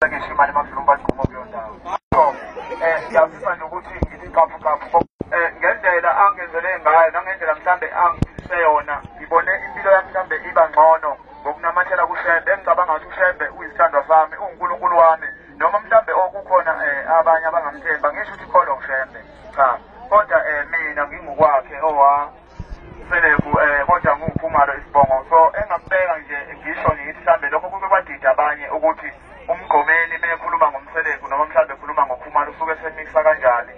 Ngisho imali makudlula umgqumo kuleyo ndawo. So ngiyafisa nje ukuthi ngithi qaphu qaphu ngendlela angenzele ngayo nangendlela mhlambe angise yona, ngibone impilo yami mhlambe iba ngcono ngokunamathela kuShembe. Engicabanga ukuthi uShembe uyisithandwa sami, uNkulunkulu wami, noma mhlambe okukhona abanye abangamthemba, ngisho ukuthi kholwa uShembe, cha, kodwa mina ngingukwakhe owa Seleku, kodwa nginguKhumalo isibongo. So engakubeka nje ngisho ngithi mhlambe lokho kuke kwadida abanye ukuthi uMgqumeni mekhuluma ngoMseleku noma mhlambe ekhuluma ngoKhumalo usuke semixa kanjani.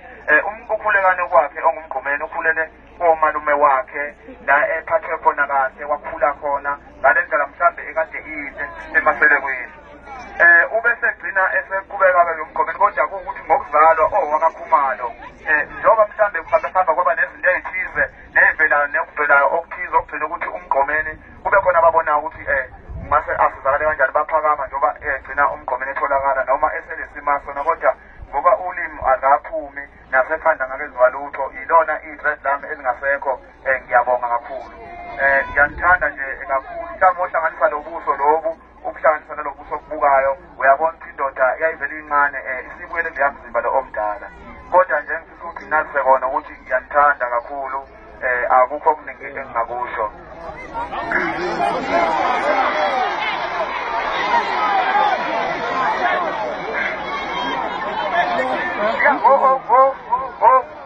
Ukhulekane kwakhe onguMgqumeni ukhulele komalume wakhe la ephathwe khona kahle, wakhula khona ngale ndlela mhlambe ekade iyinhle emaSelekwini. Ube segcina eseqhubeka-ke noMgqumeni, kodwa kuwukuthi ngokuzalwa owakaKhumalo, njengoba mhlambe kuhamba kwaba nezinto ey'thize ney'velayo nokuvelayo okuthize okugcina ukuthi uMgqumeni kube khona ababonayo ukuthi ngase asizakale kanjani, baphakama njengoba egcina uMgqumeni etholakala noma esenesimo sona, kodwa ngoba ulimi akaphumi nasekhanda ngakenziwa lutho, ilona i-dread lami elingasekho. Ngiyabonga kakhulu, ngiyanithanda nje kakhulu. Mhlawumbe ohlanganisa lo buso lobu ubuhlanganisa nalo buso obubukayo, uyabona ukuthi indoda yayivele incane, isibuyele kuleya mzimba lo omdala. Kodwa nje ngifisa ukuthi nginazise kona ukuthi ngiyanithanda kakhulu, akukho okuningi engingakusho.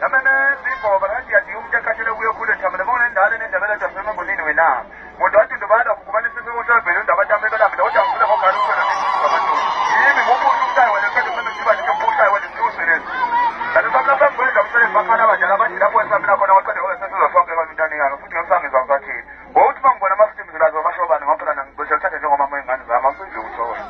Yameneza imboba kanti yadiya umuntu ekhathele kuye khulu ethamele bonendala enendaba eladasemagonini wena muntu wathi ndobala kuba nisisimuhlobhele undaba tamebelambile, kodwa ngifuna ngogala ukhona ngabantu yimi ngubusha umtayi wena qede semesiba nje ubushayo wena isiuse lesi kanti samlapha ngikwenza umsebenzi bakhala abadala abathi lapho esamila khona waqede sesizwa sonke kwamintani futhi ngisangizwa ngisathini ngokuthi uma ngibona ama-systems lazo amashobane ngoba phela ngicishe kuthathe njengomama wey'ngane zami asinje uthola.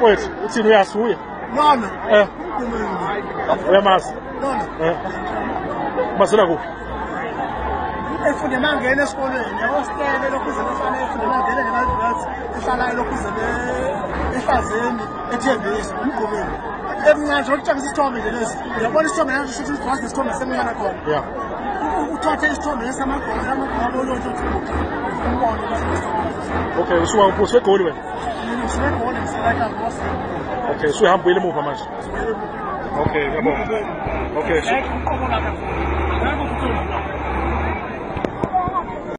Wethu uthini, uyasuya? Lona uMgqumeni. Uyamazi? Lona. Umazela kuphi? Efunde mangena esikolweni yabo-stele lokhuze bafana efunde mangena nge-life ehlala elokhuzeni ehlazeni eThembisa uMgqumeni emncane nje okutshengisa isithombe nje lesi, uyabona isithombe lesi shuthi udrasi nesithombe semncane khona. Uthathe isithombe lesi amagama olonto umbone ukuthi isithombe. Okay, usuka uphi eGoli wena? Mina ngisuke eGoli, ngisela eNkosi. Okay, usuyahamba uyele emuva manje. Okay, ngiyabonga. Okay, so uqobo lakhe akekho.